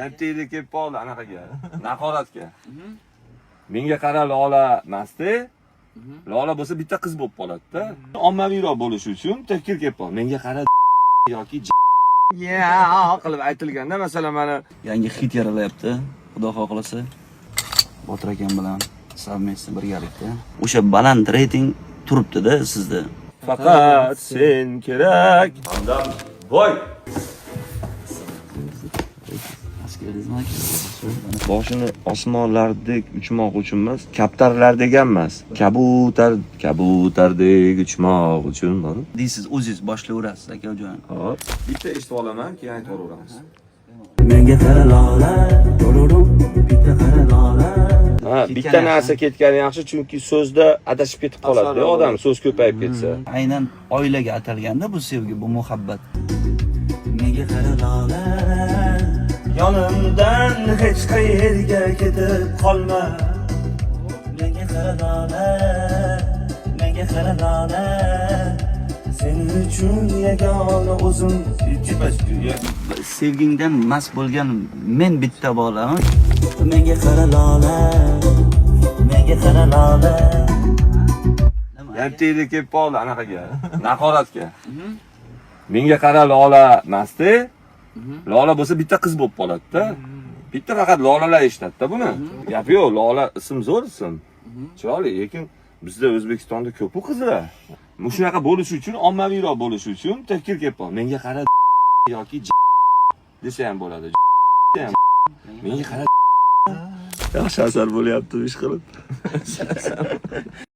Ertaga kelib qoldi anaqaga, naqoratga. Menga qara, Lola emasda. Lola bo'lsa, bitta qiz bo'lib qoladi-da. Ommaviyroq bo'lishi uchun tafkir kelib qoldi. Menga qara yoki ya qilib aytilganda, masalan, mana Yangi хит yaralyapti. Xudo xohlasa. Botir akam bilan совместно, birgalikda. O'sha baland reyting turibdi-da sizda. Faqat sen kerak. Hamdam voy. Xush keldingizmi, aka? Boshini osmonlardek uchmoq uchun emas, kaptarlardek ham emas. Kabutar, kabutardek uchmoq uchun bor. Deysiz, o'zingiz boshlayverasiz, akajon. Hop. Bitta eshitib olaman, keyin aytaveramiz. Menga qara, Lola, bitta qara, Lola. Ha, bitta narsa ketgani yaxshi, chunki so'zda adashib ketib qoladi odam, so'z ko'payib ketsa. Aynan oilaga atalganda bu sevgi, bu muhabbat. Menga qara, Lola. Yonimdan hech qayerga ketib qolma. Menga qara, Lola. Menga qara, Lola. Sen uchun yagona o'zim. Типа Sevgingdan mast bo'lgan men bitta bolam. Menga qara, Lola. Menga qara, Lola. Ertaga kelib qoldi anaqaga, naqoratga. Menga qara, Lola emasda. Lola bo'lsa, bitta qiz bo'lib qoladi-da. Bitta faqat Lolalar eshitadi-da buni. Gap yo'q, Lola ism zo'r ism. Chiroyli, lekin bizda O'zbekistonda ko'p u qizlar. Shunaqa bo'lishi uchun, ommaviyroq bo'lishi uchun tafkir kelib qoldi. Menga qara yoki desa ham bo'ladi. Ham. Menga qara. Yaxshi asar bo'lyapti ish qilib.